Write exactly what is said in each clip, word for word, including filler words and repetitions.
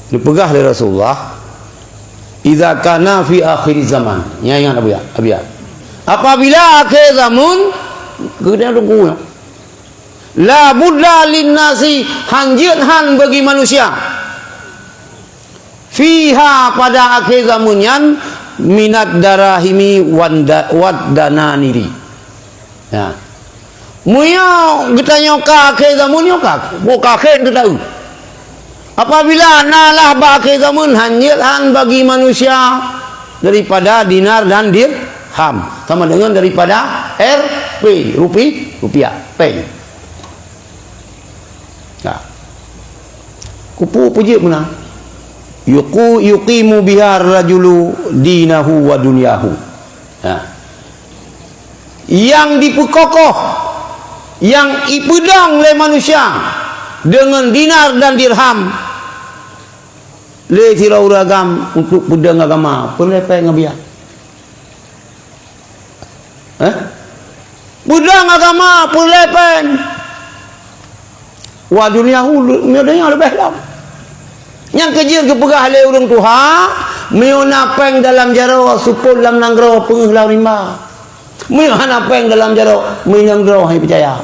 Dipeugah lé Rasulullah, "Idza kana fi akhir zaman." Nyan ingat Abuya, Abuya. Apabila akhé zameun, keudeungoe teungku nyoe. "La budda lin nasi", hanjeuet han bagi manusia. "Fiha", pada akhé zameun nyan, "minad darahimi wanda-, wad dananiri." Ya. Meunyoe geutanyoe ka akhé zameun nyoe ka, boh ka akhé geutanyoe. Apabila na lah bak akhé zameun, hanjeuet han bagi manusia daripada dinar dan dirham, sama dengan daripada R P, rupi-, rupiah, péng. Nah. Kupu peujeuet meunan. Yuqu-, yuqimu biha rajulu dinahu wa dunyahu. Nah. Nyang dipeukokoh, nyang ipeudong lé manusia deungon dinar dan dirham. Lé sidroe ureuëng agam untuk peudong agama, peureulée péng ngon biaya. Eh? Peudong agama, peureulée péng. Wa dunyahu, meunyoe donya leubeh lom. Nyang keujeuet geupeugah lé ureuëng tuha, meunyoe na péng dalam jaroe, seupôt lam nanggroe, peungeuh lam rimba. Meunyoe hana péng dalam jaroe, meuinong droe hai peucaya.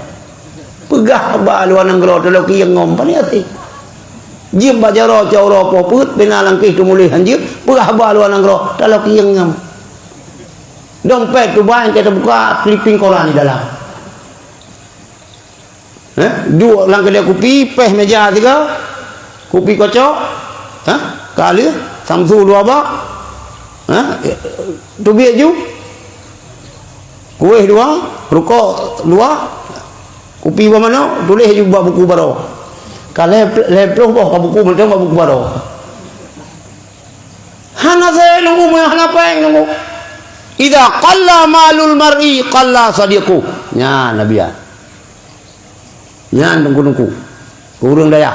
Peugah bak luwa nanggroe, taloe kiyong ngon, pane até. Jeuem bak jaroe, cok uroe poh peuet, pena langkéh teumuléh hanjeuet, peugah bak luwa nanggroe, taloe kiyong ngon. Dompet tubai, teubuka, sleeping koran di dalam. Eh, duek lam keudè kupi, péh meja tiga, kupi kocok, eh, ka lheueh, samsu dua bak, eh, teubiet ju, kueh dua, rukok dua, kupi buah manok, tuléh ju bak buku baroe. Ka lhèe, lhèe ploh boh ka buku mantong bak buku baroe. Hana seué nunggu, hana péng nunggu. "Idza qalla malul mar'i qalla sadiquh." Nyan Nabi nyan. Nyan teungku-teungku, ureuëng dayah.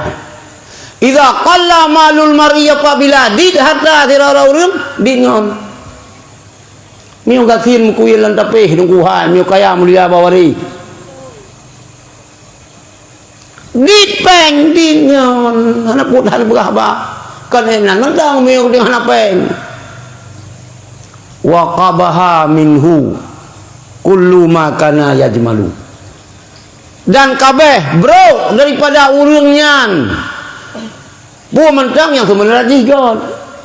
"Idza qalla malul mar'i", apabila dit harta sidroe ureuëng, dit ngon. Meunyoe gasien meukuyeueng lam tapéh, teungku hai, meunyoe kaya mulia bak waréh. Dit péng, dit ngon, hana peuet hana peugah haba. Kan ék nan mantong meunyoe hana péng. "Wa qabaha minhu kullu ma kana yajmalu." Dan kabéh brok daripada ureuëng nyan, peue mantong nyang seubeuna jih göt,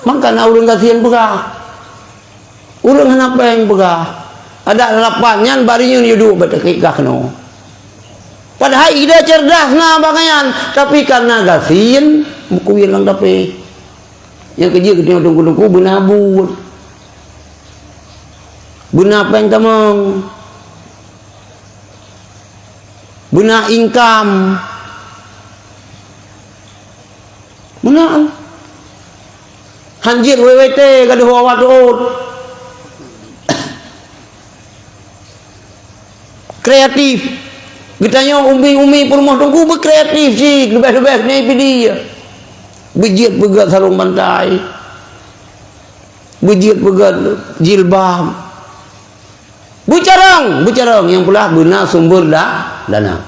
mangkana ureuëng gasien peugah. Ureuëng hana péng peugah, adak lapan nyan bari nyoe yue duek bak takét kah keunoe. Padahai ide cerdas na bak nyan, tapi karena gasien, meukuyeueng lam tapéh. Nyang keujeuet geutanyoe teungku-teungku beuna buet. Beuna péng tamong. Beuna income. Meunan. Hanjeuet W W T gadoh awak teuôt. Kreatif. Geutanyoe umi-umi peurumoh teungku beukreatif cit, leubeh-leubeh keuneuk pidi. Beujeuet peugöt sarong bantai. Beujeuet peugöt jilbab. Beucarông, beucarông nyang peulah beuna sumber da-, dana.